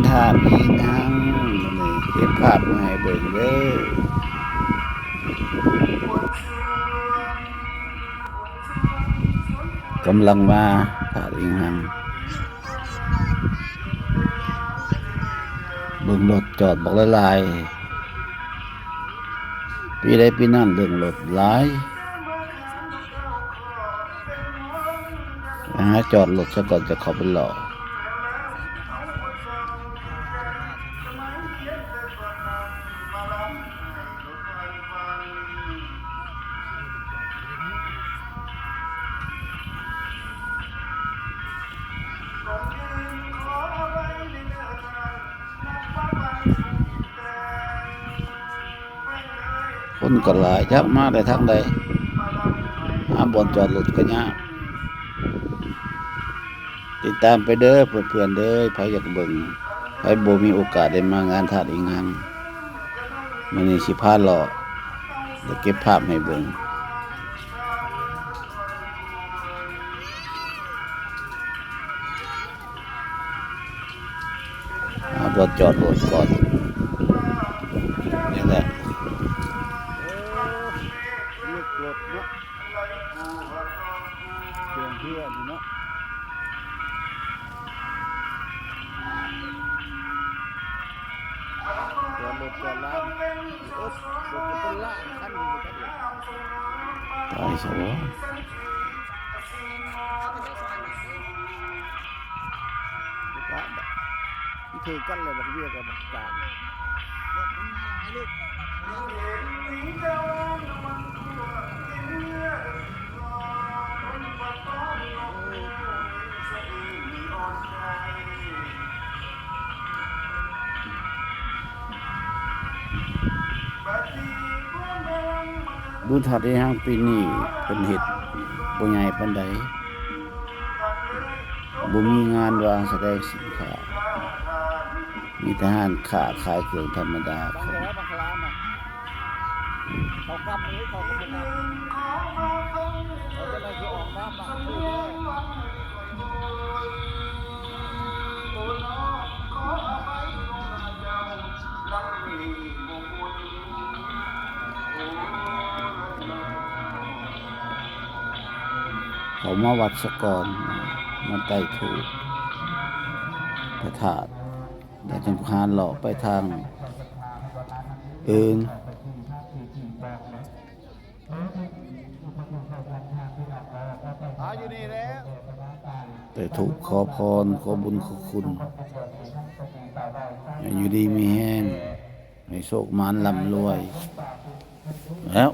ທາດອີງຮັງ ມື້ນີ້ເກັບພາບມາໃຫ້ເບິ່ງເດີ້ ກຳລັງມາ ທາດອີງຮັງ ເບິ່ງລົດຈອດບັກຫຼາຍໆ ປີໃດປີນັ້ນເລື່ອງລົດຫຼາຍ. ໄປຫາຈອດລົດຊະກ່ອນ ຈະເຂົ້າໄປເລາະ. ຄົນກໍຫຼາຍ ຈັກມາແຕ່ທາງໃດ ຫາບ່ອນຈອດລົດກໍຍາກ. ຕິດຕາມໄປເດີ້ເພື່ອນໆເດີ້ ໃຜຢາກເບິ່ງ ໃຜບໍ່ມີໂອກາດໄດ້ມາງານທາດອີງຮັງ ມື້ນີ້ຊິພາເລາະ ແລະ ເກັບພາບໃຫ້ເບິ່ງ. ຫາບ່ອນຈອດລົດກ່ອນ ນີ້ແຫຼະ ເອີ ເລືອກລົດເນາະ ເຄື່ອງເຮືອນີ້ເນາະ ຈອດລົດຈອດລາ ເອີ ລົດເປັນລ້ານຄັນຢູ່ ຕາຍຊະບໍ່. ມັນຖືກກັນແລ້ວ ບັກເວຍກັບບັກການ ບຸນທາດອີງຮັງປີນີ້ເພິ່ນເຮັດບໍ່ໃຫຍ່ປານໃດ ບໍ່ມີງານວາງສະແດງສິນຄ້າ ມີແຕ່ຮ້ານຄ້າຂາຍເຄື່ອງທຳມະດາ ເຂົາກຳເລີຍ ເຂົາກໍບໍ່ນຳ ເຂົາຈະໄດ້ຊິອອກມາບາງຄືເດີ. ເຂົ້າມາວັດສະກ່ອນ ມາໄຕ້ທູບພະທາດ ແລ້ວຈຶ່ງພາເລາະໄປທາງອື່ນ. ອ່າ ຢູ່ນີ້ແຫຼະ ໄດ້ທູບຂໍພອນ ຂໍບຸນຂໍຄຸນ ໃຫ້ຢູ່ດີມີແຮງ ໃຫ້ໂຊກໝານລ່ຳລວຍ ແລ້ວ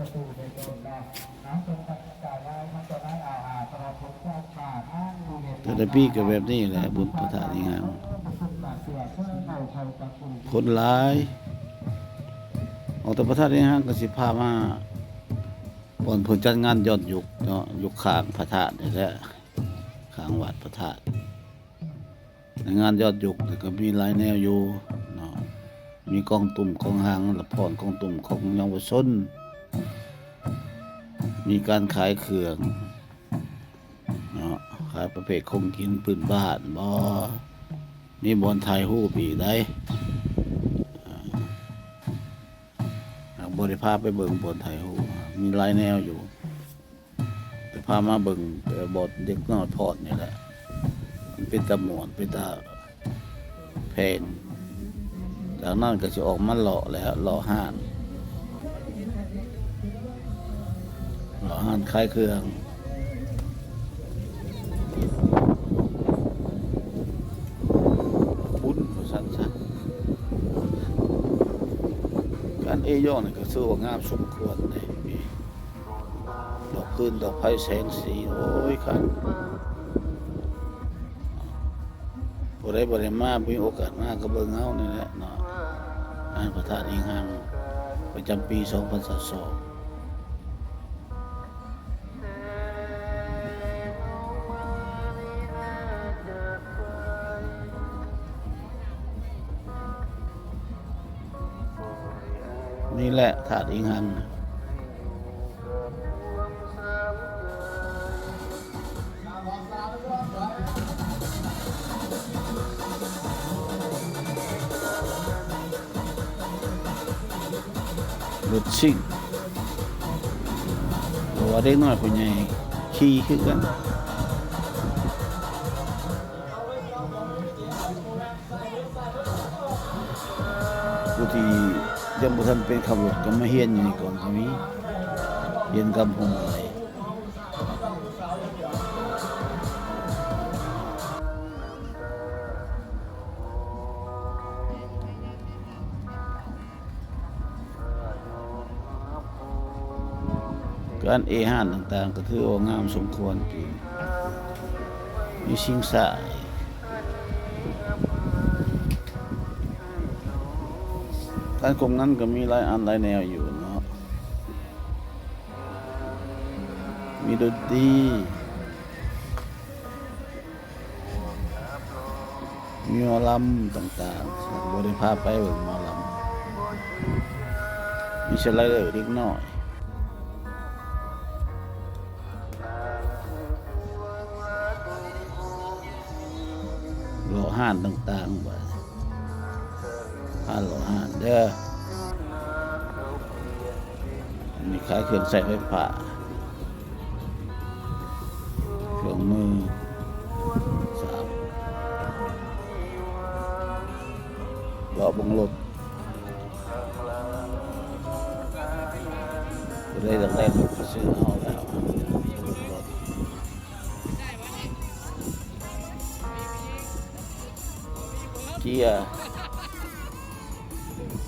ແຕ່ລະປີກໍແບບນີ້ແຫຼະ ບຸນພະທາດອີງຮັງ ຄົນຫຼາຍ. ອອກແຕ່ພະທາດອີງຮັງກໍຊິພາມາບ່ອນເພິ່ນຈັດງານຍ້ອນຍຸກເນາະ ຢູ່ຂ້າງພະທາດນີ້ແຫຼະ ຂ້າງວັດພະທາດ. ໃນງານຍ້ອນຍຸກນີ້ກໍມີຫຼາຍແນວຢູ່ເນາະ ມີກອງຕຸ້ມກອງຫາງ ລະຟ້ອນກອງຕຸ້ມຂອງເຍົາວະຊົນ ມີການຂາຍເຄື່ອງເນາະ ຂາຍປະເພດຂອງກິນພື້ນບ້ານບໍ ມີບ່ອນຖ່າຍຮູບອີກໃດ໋ ຫາກບໍ່ໄດ້ພາໄປເບິ່ງບ່ອນຖ່າຍຮູບ ມີຫຼາຍແນວຢູ່. ຈະພາມາເບິ່ງແຕ່ບ່ອນເດັກນ້ອຍຟ້ອນນີ້ແຫຼະ ມັນເປັນຕາມ່ວນ ເປັນຕາແພງ. ຈາກນັ້ນກໍຊິອອກມາເລາະແຫຼະ ເລາະຮ້ານ ເລາະຮ້ານຂາຍເຄື່ອງ ບຸນວ່າຊັ້ນຊະ. ການເອຢອງນີ້ກໍຖືວ່າງາມສົມຄວນເດ້. ດອກຟືນ ດອກໄຟ ແສງສີ ໂອ້ຍ ຄັກ. ຜູ້ໃດບໍ່ໄດ້ມາ ມີໂອກາດມາກໍເບິ່ງເອົານີ້ແຫຼະເນາະ ງານພະທາດອີງຮັງ ປະຈຳປີສອງພັນຊາວສອງ. ນີ້ແຫຼະ ທາດອີງຮັງ. ລົດຊິງ ເພາະວ່າເດັກນ້ອຍຜູ້ໃຫຍ່ຂີ່ຄືກັນ. ຜູ້ທີ່ຍັງບໍ່ທັນເປັນຂັບລົດກໍມາຮຽນຢູ່ນີ້ກ່ອນກໍມີ, ຮຽນກຳພົມກໍໄດ້. ການເອຮ້ານຕ່າງໆ ກໍຖືວ່າງາມສົມຄວນ ມີຊິງຊ້າ. ການກົງນັ້ນກໍມີຫຼາຍອັນຫຼາຍແນວຢູ່ເນາະ, ມີດົນຕີ, ມີໝໍລຳຕ່າງໆ, ບໍ່ໄດ້ພາໄປເບິ່ງໝໍລຳ, ມີສະໄລເດີເດັກນ້ອຍ. ເລາະຮ້ານຕ່າງໆ ບາດນີ້ ພາເລາະຮ້ານເດີ. ມີຂາຍເຄື່ອງໃຊ້ໄຟຟ້າ, ເຄື່ອງມືສາວ, ເລາະເບິ່ງລົດ. ຜູ້ໃດຢາກໄດ້ລົດກໍຊື້ເອົາແລ້ວ. ເກຍ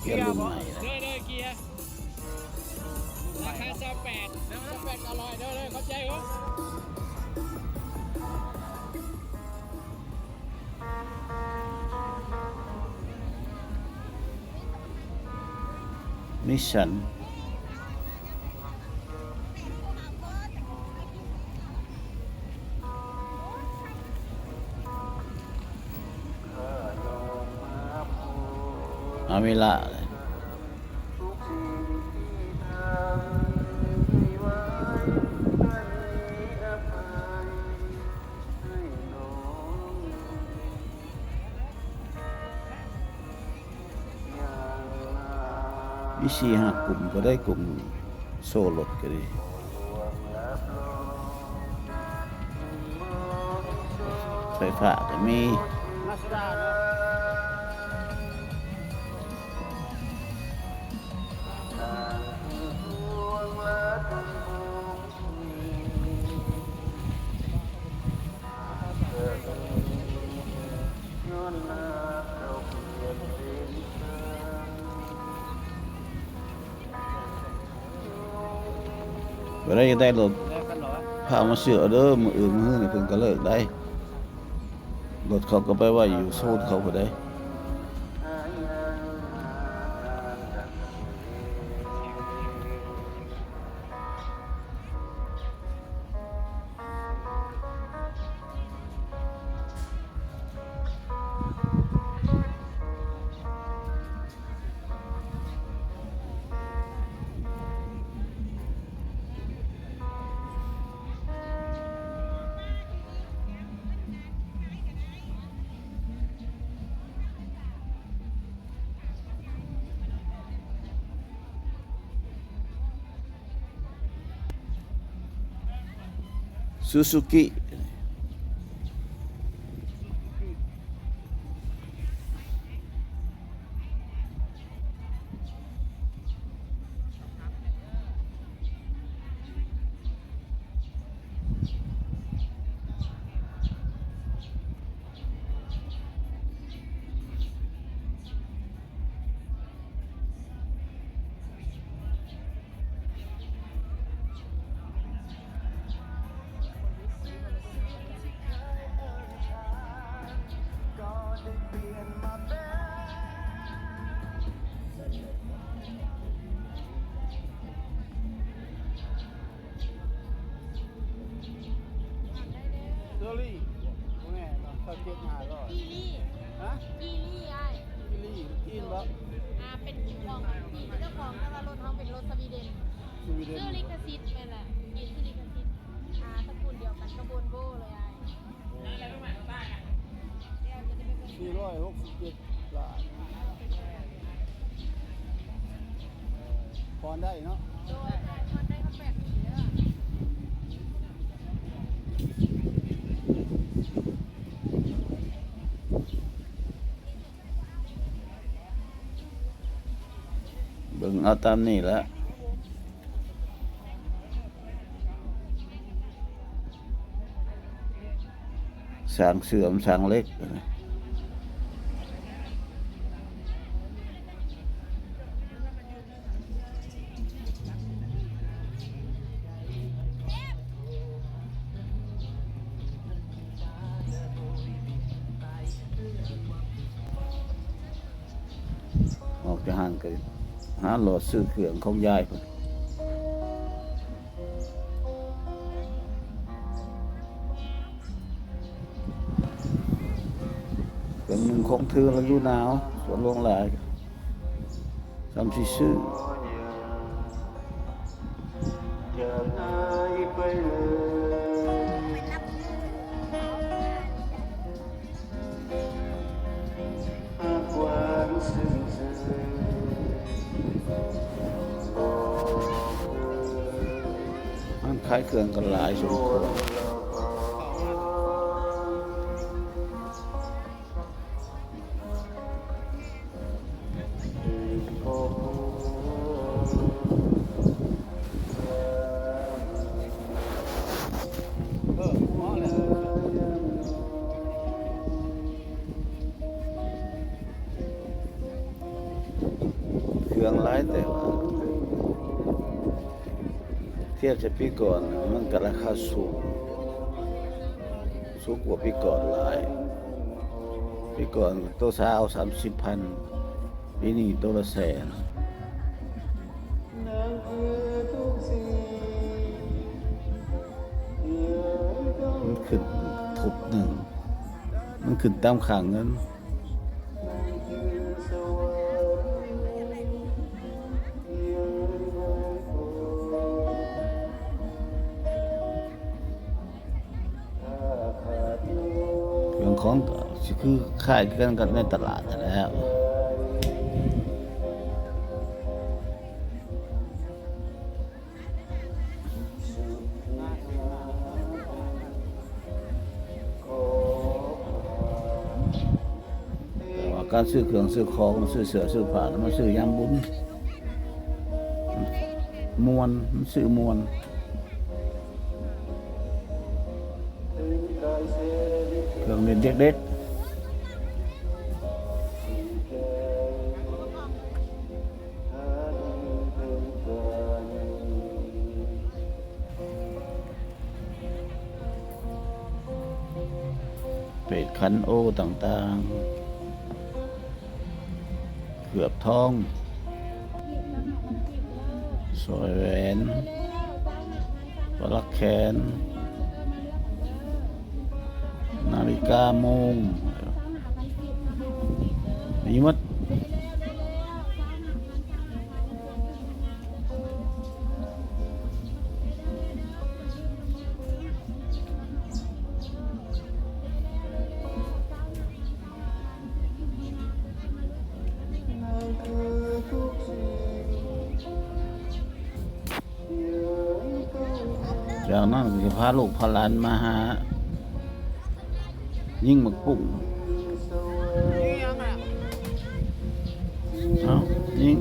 ເກຍລຸ້ນໃໝ່ ເດີ ເດີ ເກຍ ລາຄາຊາວແປດ ຊາວແປດ ອະລ່ອຍ ເດີ ເດີ ຂອບໃຈເດີ. ມິດຊັນ ອາເມລາ. ມີສີ່ຫ້າກຸ່ມກໍໄດ້, ກຸ່ມໂຊລົດກໍດີ, ໄຟຟ້າກໍມີ. ຜູ້ໃດຢາກໄດ້ລົດ ພາມາຊື້ເອົາເດີ, ມື້ອື່ນມື້ຮືນີ້ເພິ່ນກໍເລີກໄດ໋. ລົດເຂົາກໍໄປໄວ້ຢູ່ໂຊນເຂົາພຸ້ນໃດ໋. ຊູຊູກິ. ເຊີຣີ ບໍ່ແມ່ນເນາະ ຊາວເຈັດຫ້າຮ້ອຍ ອີລີ ຮະ ອີລີອ້າຍ ອີລີ ຈີນບໍ່? ອ່າ ເປັນຂອງຈີນເຈົ້າຂອງ ແຕ່ວ່າລົດເຮົາເປັນລົດສະວີເດັນ ສະວີເດັນ ຊື້ລິຂະສິດ ແມ່ນແຫຼະ ຈີນຊື້ລິຂະສິດ ອ່າ ຕະກູນດຽວກັນກັບໂວນໂວເລີຍອ້າຍ. ສີ່ຮ້ອຍຫົກສິບເຈັດລ້ານ. ກ່ອນໄດ້ເນາະ. ເບິ່ງເອົາຕາມນີ້ລະ ສ້າງເຊື່ອມສ້າງເຫຼັກ. ອອກຈາກຮ້ານກໍຫາເລາະຊື້ເຄື່ອງຂອງຍາຍເພິ່ນ. ເປັນໜຶ່ງຂອງຖືລະຢູ່ໜາວ ສ່ວນຫຼວງຫຼາຍ ສ່ຳຊິຊື້. ຮ້ານຂາຍເຄື່ອງກໍຫຼາຍສົມຄວນ. ເຄື່ອງຫຼາຍ ແຕ່ວ່າທຽບໃສ່ປີກ່ອນ ມັນກໍລາຄາສູງ ສູງກວ່າປີກ່ອນຫຼາຍ. ປີກ່ອນໂຕຊາວ ສາມສິບພັນ ປີນີ້ໂຕລະແສນ. ມັນຂຶ້ນທົບໜຶ່ງ ມັນຂຶ້ນຕາມຄ່າເງິນ. ເຄື່ອງຂອງກໍຊິຄືຄ້າຍຄືກັນກັບໃນຕະຫຼາດຫັ້ນແຫຼະ. ແຕ່ວ່າການຊື້ເຄື່ອງຊື້ຂອງ ຊື້ເສື້ອຊື້ຜ້າ ມັນຊື້ຍາມບຸນ ມ່ວນ ມັນຊື້ມ່ວນ. ເຄື່ອງຫຼິ້ນເດັກໆ. ເປດຂັນໂອຕ່າງໆ ເກືອບທອງ ສ້ອຍແຫວນ ປະຫຼັກແຂນ ນາລິກາໂມງ ມີໝົດ. ຈາກນັ້ນກໍຊິພາລູກພາຫຼານມາຫາຍິງໝາກປຸ້ງ. ເອົ້າ ຍິງ.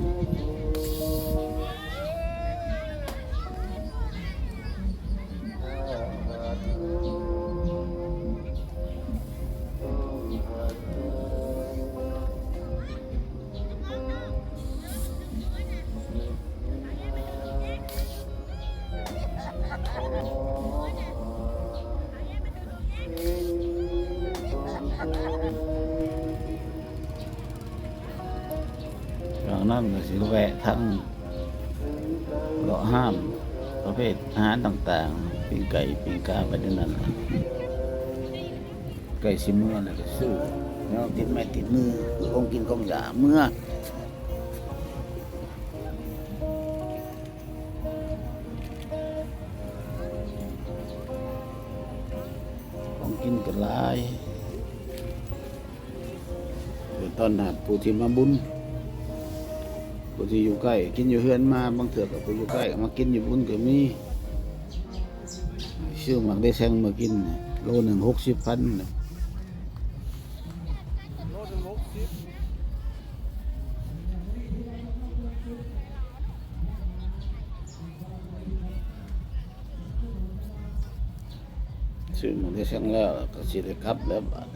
ຈາກນັ້ນກໍຊິແວະທາງເລາະຮ້ານປະເພດອາຫານຕ່າງໆ ປີ້ງໄກ່ ປີ້ງກາ ໄປແນວນັ້ນ. ໃກ້ຊິເມືອແລ້ວກໍຊື້ແນວຕິດໄມ້ຕິດມື ຄືຂອງກິນຂອງຢາກເມືອ. ຂອງກິນກໍຫຼາຍ ເພື່ອຕ້ອນຮັບຜູ້ທີ່ມາບຸນ. ຜູ້ທີ່ຢູ່ໃກ້ກິນຢູ່ເຮືອນມາ, ບາງເທື່ອກໍຜູ້ຢູ່ໃກ້ກໍມາກິນຢູ່ພຸ້ນກໍມີ. ຊື້ໝາກເດແຊງມາກິນ ໂລໜຶ່ງຫົກສິບພັນນະ. ໂລໜຶ່ງຫົກສິບ. ຊື້ໝາກເດແຊງແລ້ວກໍຊິໄດ້ກັບແລ້ວບາດ.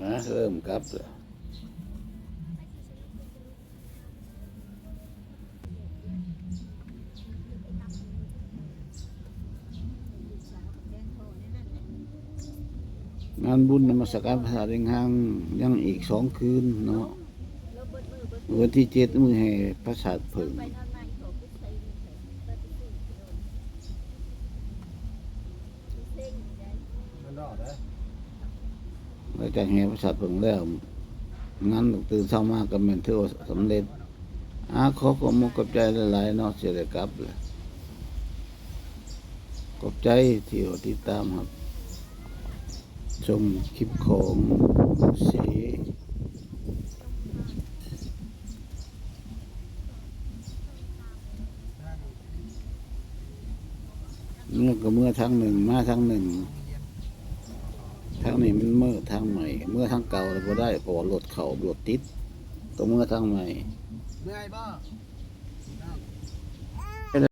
ມາ ເລີ່ມກັບແລ້ວ. ງານບຸນນະມັດສະການພະທາດເວັງຫາງຍັງອີກສອງຄືນເນາະ. ມື້ວັນທີເຈັດ ມື້ແຫ່ພະສາດເຜິ້ງ. ແລ້ວຈາກແຫ່ພະສາດເຜິ້ງແລ້ວ ງານຕື່ນເຊົ້າມາກໍແມ່ນຖືວ່າສຳເລັດ. ອາ ຂໍຂອບມຸກຂອບໃຈຫຼາຍໆເນາະ, ຊິໄດ້ກັບແລ້ວ. ຂອບໃຈທີ່ຕິດຕາມຮັບຊົມຄລິບຂອງເສ. ເມືອກໍເມືອທາງໜຶ່ງ ມາທາງໜຶ່ງ, ທາງນີ້ມັນເມືອທາງໃໝ່, ເມືອທາງເກົ່າແລ້ວບໍ່ໄດ້ ເພາະວ່າລົດເຂົ້າ ລົດຕິດ, ຕ້ອງເມືອທາງໃໝ່. ເມື່ອຍບໍ່?